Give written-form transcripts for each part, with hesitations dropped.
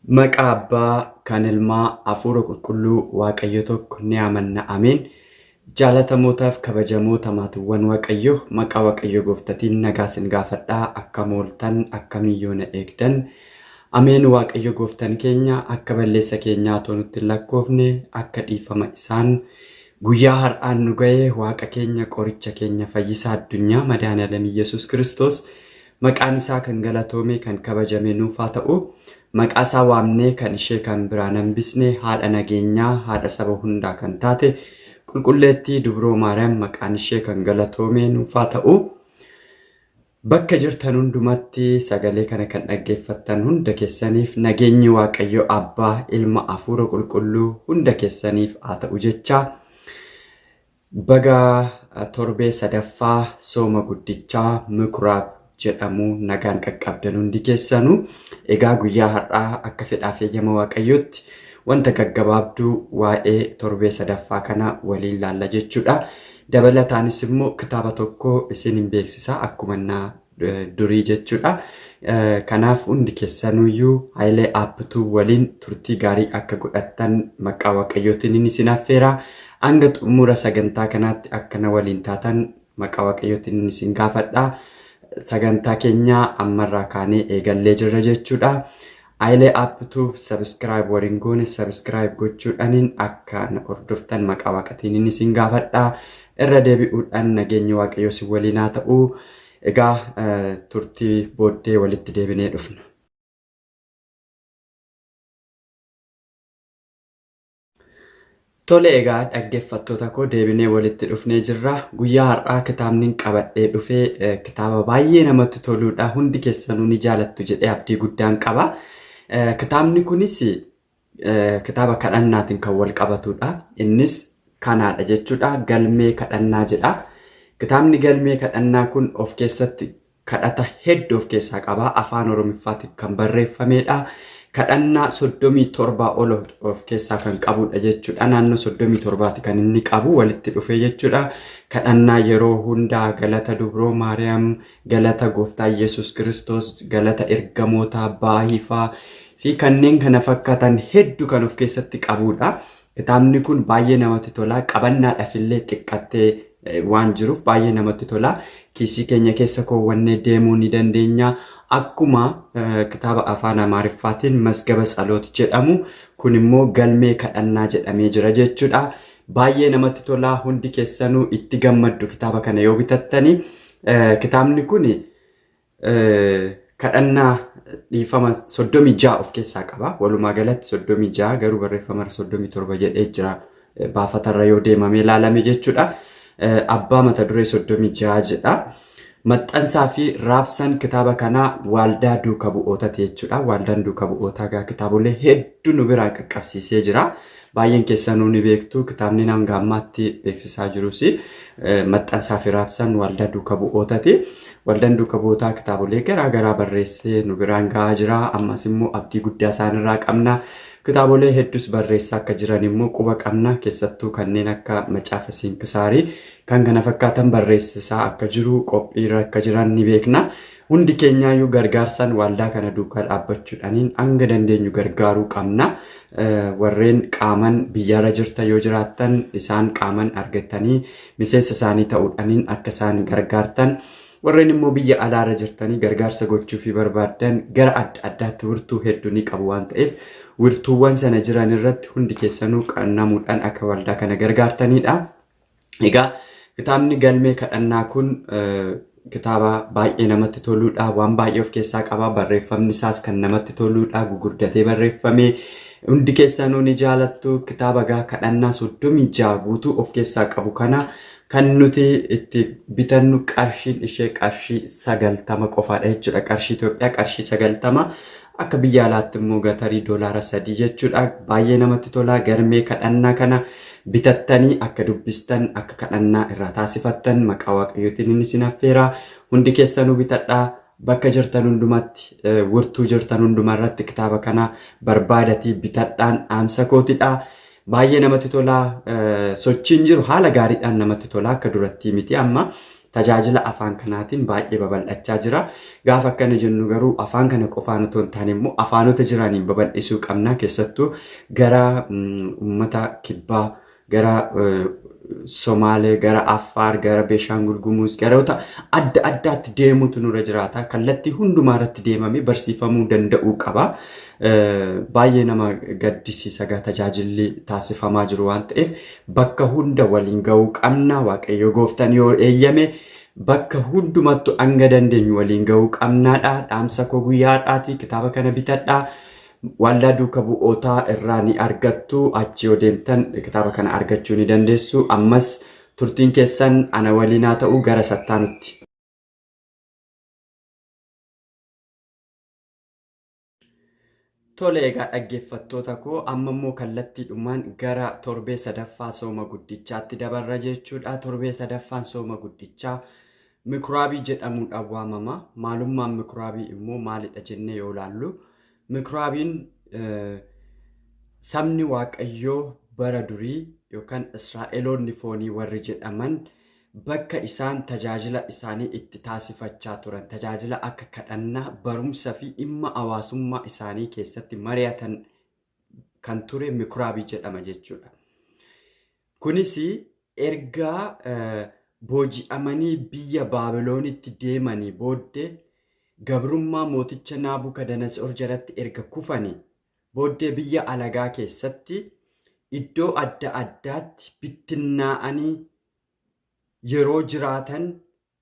Maqaa Abbaa, kan Ilmaa, Hafuura Qulqulluu Waaqayyo tokko ni amanna. Ameen. Jaalatamootaaf kabajamoota maatiiwwan Waaqayyoo, maqaa Waaqayyo gooftatiin nagaa isin gaafadhaa. Akkam ooltan, akkamiin yoona eegdan. Ameen. Waaqayyo gooftan keenya akka balleessa keenyaa otoo nutti hin lakkoofne, akka dhiifama isaan guyyaa har'aan nu ga'e, Waaqa keenya, qoricha keenya, fayyisaa addunyaa, Madaani'alem Yesuus Kiristoos maqaan isaa kan galatoome, kan kabajame nuuf haa ta'u. Maqaa isaa waamnee kan ishee kan biraan hambisne, haadha nageenyaa, haadha saba hundaa kan taate Qulqulleettii Dubroo Maariyaam maqaan ishee kan galatoome nuuf haa ta'u. Bakka jirtan hundumatti sagalee kana kan dhaggeeffattan hunda keessaniif nageenyi Waaqayyo Abbaa, Ilma, Hafuura Qulqulluu hunda keessaniif haa ta'u jecha. Baga torbee sadaffaa sooma guddichaa Mikuraab jedhamu nagaan qaqqabdan hundi keessanuu. Egaa guyyaa har'aa akka fedhaaf eeyyama Waaqayyootti wanta gaggabaabduu waa'ee torbee sadaffaa kana waliin laalla jechuudha. Dabalataanis immoo kitaaba tokko isin hin beeksisa akkuma innaa durii jechuudha. Kanaaf hundi keessanuyyuu Hayilee Aappituu waliin turtii gaarii akka godhattan maqaa Waaqayyootiin isin affeera. Hanga xumura sagantaa kanaatti akka na waliin taatan maqaa Waaqayyootiin isin gaafadha. Sagantaa keenya ammarraa kaanee eegallee jirra jechuudha. Hayilee Aappituu subscribe waliin goone subscribe gochuudhaaniin akka na hordoftan maqaa Waaqaatiin isin gaafadha. Irra deebi'uudhaan nageenyi Waaqayyoo isin waliin haa ta'u. Egaa turtii booddee walitti deebinee dhufna. Tole, egaa dhaggeeffattoota koo, deebinee walitti dhufnee jirra. Guyyaa har'aa kitaabni qabadhee dhufee kitaaba baay'ee namatti toludha. Hundi keessanuu ni jaalattu jedhee abdii guddaan qaba. Kitaabni kunis kitaaba kadhannaatiin kan wal qabatudha. Innis kanaadha jechuudha. Galmee kadhannaa jedha. Kitaabni galmee kadhannaa kun of keessatti kadhata hedduu of keessaa qaba. Afaan Oromiffaatiin kan barreeffamedha. Kadhannaa 37 ol of keessaa kan qabudha jechuudha. Naannoo 37ti kan inni qabu walitti dhufee jechuudha. Kadhannaa yeroo hundaa, galata Dubroo Maariyaam, galata Gooftaa Yesuus Kiristoos, galata ergamootaa, baahifaa fi kanneen kana fakkaatan hedduu kan of keessatti qabudha. Kitaabni kun baay'ee namatti tola. Qabannaadhaaf illee xiqqattee waan jiruuf baay'ee namatti tola. Kiisii keenya keessa koowwannee deemuu ni dandeenya. Akkuma kitaaba afaan Amaariffaatiin Masgaba Tsaloot jedhamu kun immoo galmee kadhannaa jedhamee jira jechuudha. Baay'ee namatti tola. Hundi keessanuu itti gammaddu kitaaba kana yoo bitattani. Kitaabni kun kadhannaa dhiifama 36 of keessaa qaba. Walumaa galatti 36, garuu barreeffamarra 37 jedhee jira. Baafatarra yoo deemamee ilaalame jechuudha. Abbaa mata duree 36 jedha. Maxxansaa fi raabsan kitaaba kanaa Waaldaa Duuka Bu'ootati jechuudha. Waaldaan Duuka Bu'ootaa egaa kitaabolee hedduu nu biraan qaqqabsiisee jira. Baay'een keessanuu ni beektu. Kitaabni hanga ammaatti beeksisaa jirus maxxansaa fi raabsan Waaldaa Duuka Bu'ootati. Waldaan Duuka Bu'ootaa kitaabolee garaa garaa barreessee nu biraan gahaa jira. Ammas immoo abdii guddaa isaanirraa qabna. Kitaabolee hedduus barreessaa akka jiran immoo quba qabna. Keessattuu kanneen akka Macaafa Siinkisaarii kan kana fakkaatan barreessisaa akka jiru, qophiirra akka jiran ni beekna. Hundi keenyaayyuu gargaarsaan waldaa kana duukaa dhaabbachuudhaaniin hanga dandeenyu gargaaruu qabna. Warreen qaaman biyyarra jirtan yoo jiraattan, isaan qaaman argattanii miseensa isaanii ta'uudhaaniin akka isaan gargaartan, warreen immoo biyya alaarra jirtanii gargaarsa gochuu fi barbaaddan gara adda addaatti wirtuu hedduu ni qabu waan ta'eef, wirtuuwwan sana jiran irratti hundi keessanuu qannamuudhaan akka waldaa kana gargaartanidha. Egaa kitaabni galmee kadhannaa kun kitaaba baay'ee namatti toludha. Waan baay'ee of keessaa qaba. Barreeffamni isaas kan namatti toludha. Gugurdatee barreeffame. Hundi keessanuu ni jaalattu. Kitaaba gaa kadhannaa 36 guutuu of keessaa qabu kana kan nuti itti bitannu qarshiin ishee qarshii 90 qofaadha jechuudha. Qarshii Itoophiyaa qarshii 90, akka biyya alaatti immoo gatarii $3 jechuudha. Baay'ee namatti tola. Galmee kadhannaa kana bitattanii akka dubbistan, akka kadhannaa irraa taasifattan maqaa Waaqayyootiin inni isin affeera. Hundi keessanuu bitadhaa. Bakka jirtan hundumatti, wirtuu jirtan hunduma irratti kitaaba kana barbaadatii bitadhaan dhaamsa kootidha. Baay'ee namatti tola. Sochiin jiru haala gaariidhaan namatti tola. Akka durattii miti amma. tajaajila afaan kanaatiin baay'ee babal'achaa jira. Gaafa akkana jennu garuu afaan kana qofaan otoo hin taane immoo afaanota jiraniin babal'isuu qabna. Keessattuu gara uummata kibbaa, gara Somaalee, gara Affaar, gara Beeshaangul Gumuz, garoota adda addaatti deemuutu nurra jiraata. Kallattii hundumaa irratti deemamee barsiifamuu danda'uu qaba. Baay'ee nama gaddisiisa egaa tajaajilli taasifamaa jiru waan ta'eef bakka hunda waliin ga'uu qabna. Waaqayyo gooftaan yoo eeyyame bakka hundumattu hanga dandeenyu waliin ga'uu qabnaadha. Dhaamsa koo guyyaa har'aati. Kitaaba kana bitadhaa. Waldaa duuka bu'ootaa irraa ni argattu. Achi yoo deemtan kitaaba kana argachuu ni dandeessu. Ammas turtiin keessan ana waliin haa ta'u gara sattaanutti. Tole egaa dhaggeeffattoota koo amma immoo kallattiidhumaan gara torbee sadaffaa sooma guddichaatti dabarra jechuudha. Torbee sadaffaan sooma guddichaa mikuraabii jedhamuudhaan waamama. Maalummaan mikuraabii immoo maalidha jennee yoo ilaallu mikuraabiin sabni Waaqayyoo bara durii yookaan Israa'eloonni foonii warri jedhaman bakka isaan tajaajila isaanii itti taasifachaa turan, tajaajila akka kadhannaa, barumsa fi dhimma hawaasummaa isaanii keessatti mari'atan kan ture mikuraabii jedhama jechuudha. Kunis erga booji'amanii biyya Baabiloonitti deemanii booddee gabrummaa mooticha Naabukadanatsoor jalatti erga kufanii booddee biyya alagaa keessatti iddoo adda addaatti bittinnaa'anii yeroo jiraatan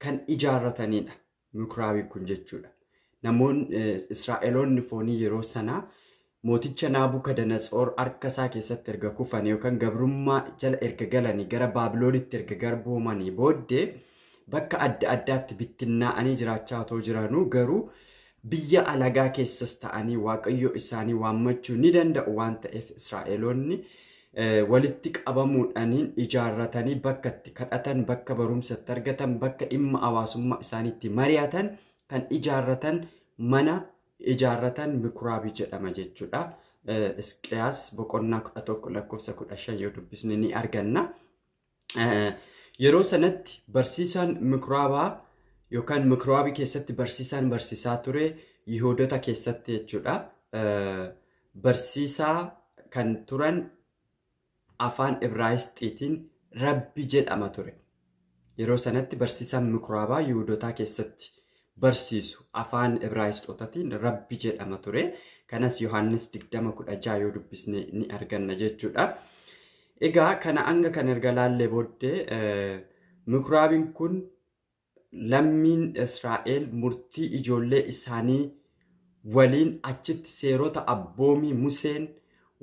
kan ijaarratanidha. Mikuraabii kun jechuudha. Namoonni Israa'eloonni foonii yeroo sanaa mooticha Naabukadanatsoor harka isaa keessatti erga kufan yookaan gabrummaa jala erga galanii gara Baabiloonitti erga garboomanii booddee bakka adda addaatti bittinnaa'anii jiraachaa otoo jiranuu garuu biyya alagaa keessas ta'anii Waaqayyo isaanii waammachuu ni danda'u waan ta'eef Israa'eloonni walitti qabamuudhaaniin ijaarratanii bakka itti kadhatan, bakka barumsa itti argatan, bakka dhimma hawaasummaa isaanii itti mari'atan kan ijaarratan mana ijaarratan mikuraabii jedhama jechuudha. Hisqiyaas boqonnaa 11 lakkoofsa 15 yoo dubbisne ni arganna. Yeroo sanatti barsiisaan mikuraabaa yookaan mikuraabii keessatti barsiisaan barsiisaa ture Yihuudota keessatti jechuudha. Barsiisaa kan turan afaan Ibraayisxiitiin Rabbi jedhama ture. Yeroo sanatti barsiisaan mikuraabaa Yihuudotaa keessatti barsiisu afaan Ibraayisxootatiin Rabbi jedhama ture. Kanas Yohaannis 20:16 yoo dubbisne ni arganna jechuudha. Egaa kana hanga kan erga laallee booddee mikuraabiin kun lammiin Israa'el murtii ijoollee isaanii waliin achitti seerota abboomii Museen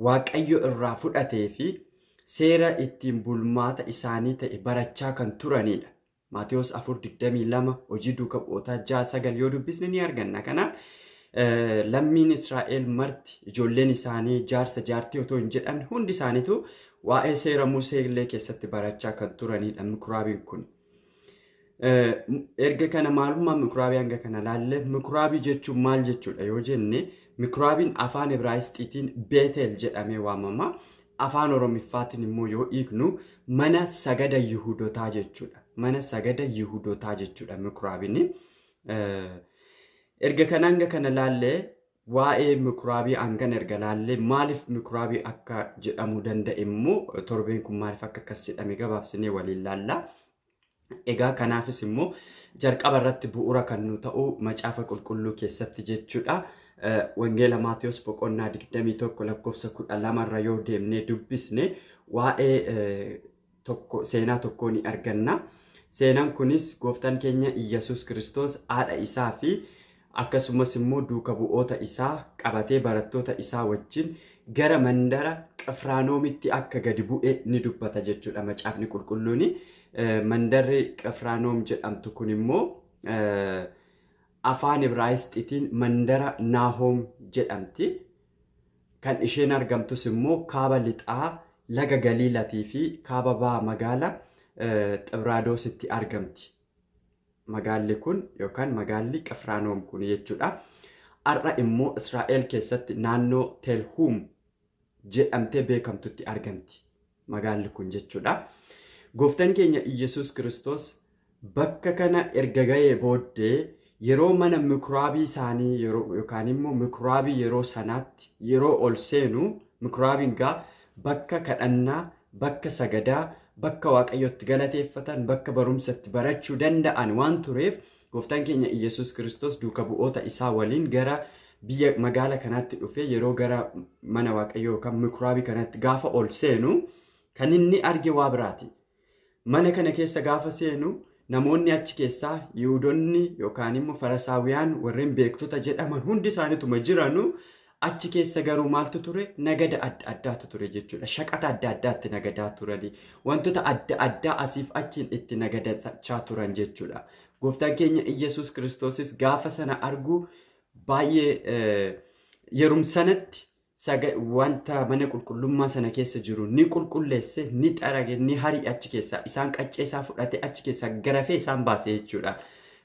Waaqayyo irraa fudhatee fi seera ittiin bulmaata isaanii ta'e barachaa kan turanidha. Maatewos 4:22, Hojii Duuka Bu'ootaa 6:9 yoo dubbisne ni arganna. Kanaaf lammiin Israa'el marti ijoolleen isaanii jaarsa jaartii otoo hin jedhamne hundi isaaniitu waa'ee seera Musee illee keessatti barachaa kan turanidha mikuraabiin kun. Erga kana maalummaa mikuraabii hanga kana laalle mikuraabii jechuun maal jechuudha yoo jenne mikuraabiin afaan Ibraayisxiitiin Beetel jedhamee waamama. Afaan Oromiffaatiin immoo yoo hiiknu mana sagada Yihudotaa jechuudha. Mana sagada Yihudotaa jechuudha mikuraabiin. Erga kana hanga kana laallee waa'ee mikuraabii hangana erga laallee maaliif mikuraabii akka jedhamuu danda'e immoo torbeen kun maaliif akka akkas jedhame gabaabsinee waliin laalla. Egaa kanaafis immoo jalqaba irratti bu'uura kan nu ta'u macaafa qulqulluu keessatti jechuudha. Wangeela Maatiyos boqonnaa 21 lakkoofsa 12 irra yoo deemnee dubbisne waa'ee tokko seenaa tokkoo ni arganna. Seenaan kunis gooftaan keenya Iyyasuus Kiristoos haadha isaa fi akkasumas immoo duuka bu'oota isaa qabatee barattoota isaa wajjin gara mandara Qifraanoomitti akka gadi bu'e ni dubbata jechuudha macaafni qulqulluuni. Mandarri Qifraanoom jedhamtu kun immoo afaan Ibraayisxiitiin mandara Naahoom jedhamti. Kan isheen argamtus immoo kaaba lixaa laga Galiilatii fi kaaba baha magaala Xibradoositti argamti. Magaalli kun yookaan magaalli Qifraanoom kun jechuudha. Har'a immoo Israa'el keessatti naannoo Telhuum jedhamtee beekamtutti argamti. Magaalli kun jechuudha. Gooftaan keenya Iyyasuus Kiristoos Bakka kana erga ga'ee booddee yeroo mana mikuraabii isaanii yookaan immoo mikuraabii yeroo sanaatti yeroo ol seenu, mikuraabiin gaa bakka kadhannaa, bakka sagadaa, bakka Waaqayyotti galateeffatan, bakka barumsa itti barachuu danda'an waan tureef, gooftaan keenya Iyyasuus Kiristoos duuka bu'oota isaa waliin gara biyya magaala kanaatti dhufee yeroo gara mana Waaqayyoo yookaan mikuraabii kanatti gaafa ol seenu kan inni arge waa biraati. Mana kana keessa gaafa seenu namoonni achi keessaa Yihuudonni yookaan immoo Farisaawiyaan warreen beektota jedhaman hundi isaaniituma jiranu, achi keessa garuu maaltu ture? Nagada adda addaatu ture jechuudha. Shaqata adda addaatti nagadaa turanii, wantoota adda addaa asiif achiin itti nagadachaa turan jechuudha. Gooftaan keenya Iyyasuus Kiristoosis gaafa sana argu baay'ee yerum sanatti wanta mana qulqullummaa sana keessa jiru ni qulqulleesse, ni xarage, ni hari, achi keessaa isaan qaccee isaa fudhate, achi keessaa garafee isaan baase jechuudha.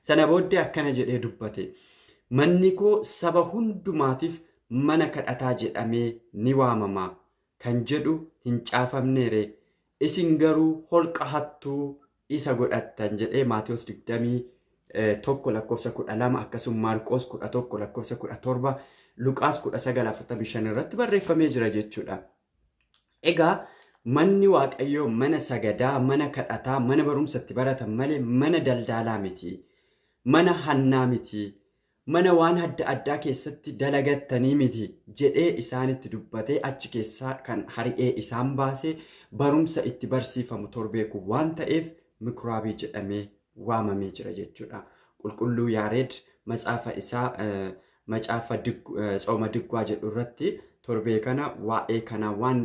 Sana booddee akkana jedhee dubbate. "Manni koo saba hundumaatiif mana kadhataa jedhamee ni waamama kan jedhu hin caafamneere? Isin garuu holqa hattuu isa godhattan" jedhee Maatiyos 21 lakkoofsa 12, akkasuma Maarqoos 11 lakkoofsa 17, Luqaas 19:45 irratti barreeffamee jira jechuudha. Egaa manni Waaqayyoo mana sagadaa, mana kadhataa, mana barumsa itti baratan malee mana daldalaa miti. Mana hannaa miti. Mana waan adda addaa keessatti dalagattanii miti jedhee isaanitti dubbatee achi keessaa kan hari'ee isaan baase, barumsa itti barsiifamu torbee kun waan ta'eef mikuraabii jedhamee waamamee jira jechuudha. Qulqulluu Yaareed matsaafa isaa macaafa Tsooma Diggwaa jedhu irratti torbee kana waa'ee kanaa waan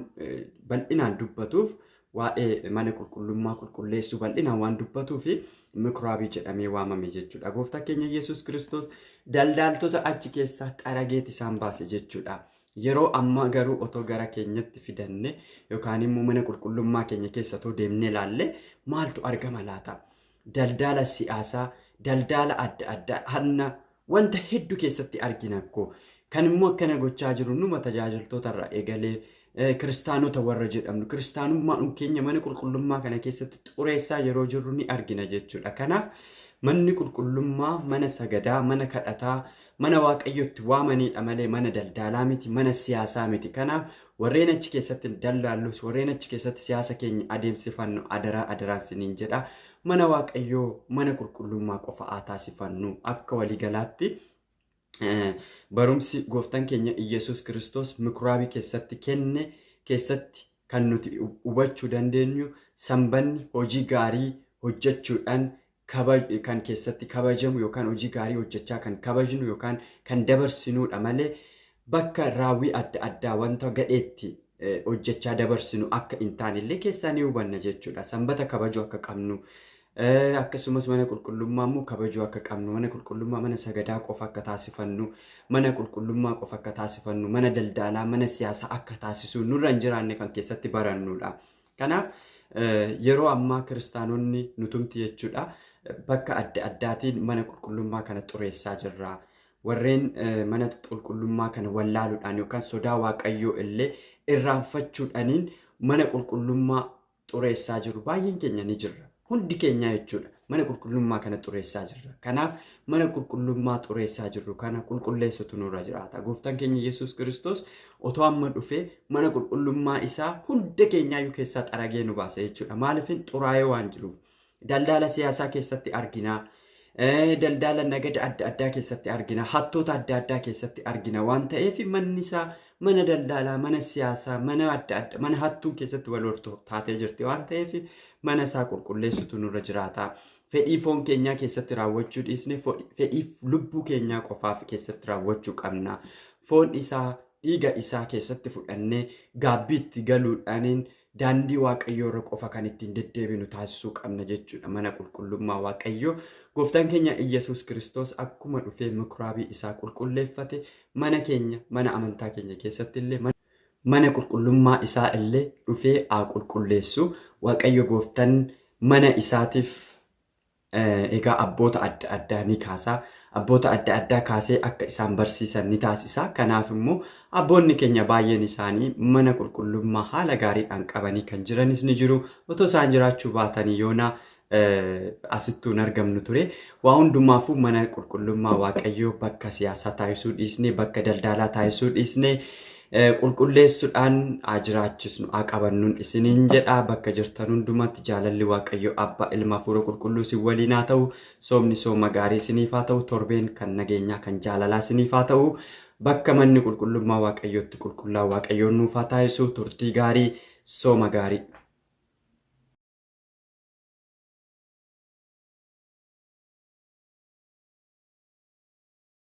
bal'inaan dubbatuuf, waa'ee mana qulqullummaa qulqulleessuu bal'inaan waan dubbatuu fi mikuraabii jedhamee waamame jechuudha. Gooftaa keenya Yesuus Kiristoos daldaaltota achi keessaa xarageet isaan baase jechuudha. Yeroo ammaa garuu otoo gara keenyatti fidanne yookaan immoo mana qulqullummaa keenya keessa otoo deemnee ilaalle maaltu argama laata? Daldala siyaasaa, daldala adda addaa, hanna, wanta hedduu keessatti argina koo. Kan immoo akkana gochaa jiru numa tajaajiltoota irraa eegalee kiristaanota warra jedhamnu kiristaanummaan keenya mana qulqullummaa kana keessatti xureessaa yeroo jirru ni argina jechuudha. Kanaaf manni qulqullummaa mana sagadaa, mana kadhataa, mana Waaqayyotti waamanidha malee mana daldalaa miti, mana siyaasaa miti. Kanaaf warreen achi keessatti daldallus, warreen achi keessatti siyaasa keenya adeemsifannu, adaraa adaraan siniin jedha. Mana Waaqayyoo mana qulqullummaa qofa haa taasifannu. Akka waliigalaatti barumsi gooftaan keenya Iyyasuus Kiristoos mikuraabii keessatti kenne keessatti kan nuti hubachuu dandeenyu, sanbanni hojii gaarii hojjechuudhaan kan keessatti kabajamu yookaan hojii gaarii hojjechaa kan kabajnu yookaan kan dabarsinuudha malee bakka raawwii adda addaa wanta gadheetti hojjechaa dabarsinu akka hin taanellee keessaa ni hubanna jechuudha. Sanbata kabajuu akka qabnu, akkasumas mana qulqullummaa immoo kabajuu akka qabnu, mana qulqullummaa mana sagadaa qofa akka taasifannu, mana qulqullummaa qofa akka taasifannu, mana daldalaa, mana siyaasaa akka taasisu nurra hin jiraanne kan keessatti barannudha. Kanaaf yeroo ammaa kiristaanonni nutumti jechuudha bakka adda addaatiin mana qulqullummaa kana xureessaa jirra. Warreen mana qulqullummaa kana wallaaluudhaan yookaan sodaa Waaqayyoo illee irraanfachuudhaaniin mana qulqullummaa xureessaa jiru baay'een keenya ni jirra. Hundi keenya jechuudha mana qulqullummaa kana xureessaa jirra. Kanaaf mana qulqullummaa xureessaa jirru kana qulqulleessutu nurra jiraata. Gooftaan keenya Yesuus Kiristoos otoo amma dhufee mana qulqullummaa isaa hunda keenyaayyuu keessaa xaragee nu baasa jechuudha. Maaliif? Xuraa'ee waan jiruuf. Daldala siyaasaa keessatti argina. Daldala nagada adda addaa keessatti argina. Hattoota adda addaa keessatti argina waan ta'eef, manni isaa mana daldalaa, mana siyaasaa, mana adda addaa, mana hattuun keessatti wal hortu taatee jirti waan ta'eef, mana isaa qulqulleessutu nurra jiraata. Fedhii foon keenyaa keessatti raawwachuu dhiisne fedhii lubbuu keenyaa qofaaf keessatti raawwachuu qabna. Foon isaa, dhiiga isaa keessatti fudhannee gaabbiitti galuudhaaniin daandii Waaqayyoo irra qofa kan ittiin deddeebinu taasisuu qabna jechuudha mana qulqullummaa Waaqayyoo. Gooftaan keenya Iyyasuus Kiristoos akkuma dhufee mikuraabii isaa qulqulleeffate, mana keenya, mana amantaa keenya keessatti illee, mana qulqullummaa isaa illee dhufee haa qulqulleessu. Waaqayyo gooftaan mana isaatiif egaa abboota adda addaa ni kaasa. Abboota adda addaa kaasee akka isaan barsiisan ni taasisa. Kanaaf immoo abboonni keenya baay'een isaanii mana qulqullummaa haala gaariidhaan qabanii kan jiranis ni jiru. Otoo isaan jiraachuu baatanii yoona Asittuu hin argamnu ture. Waa hundumaafuu mana qulqullummaa Waaqayyoo bakka siyaasaa taasisuu dhiisnee, bakka daldalaa taasisuu dhiisnee, qulqulleessuudhaan haa jiraachisnu, haa qabannuun isiniin jedha. Bakka jirtan hundumatti jaalalli Waaqayyoo Abbaa, Ilma, Hafuura Qulqulluu isin waliin haa ta'u. Soomni sooma gaarii isiniif haa ta'u. Torbeen kan nageenyaa, kan jaalalaa isiniif haa ta'u. Bakka manni qulqullummaa Waaqayyootti qulqullaa Waaqayyoon nuuf haa taasisu. Turtii gaarii, sooma gaarii.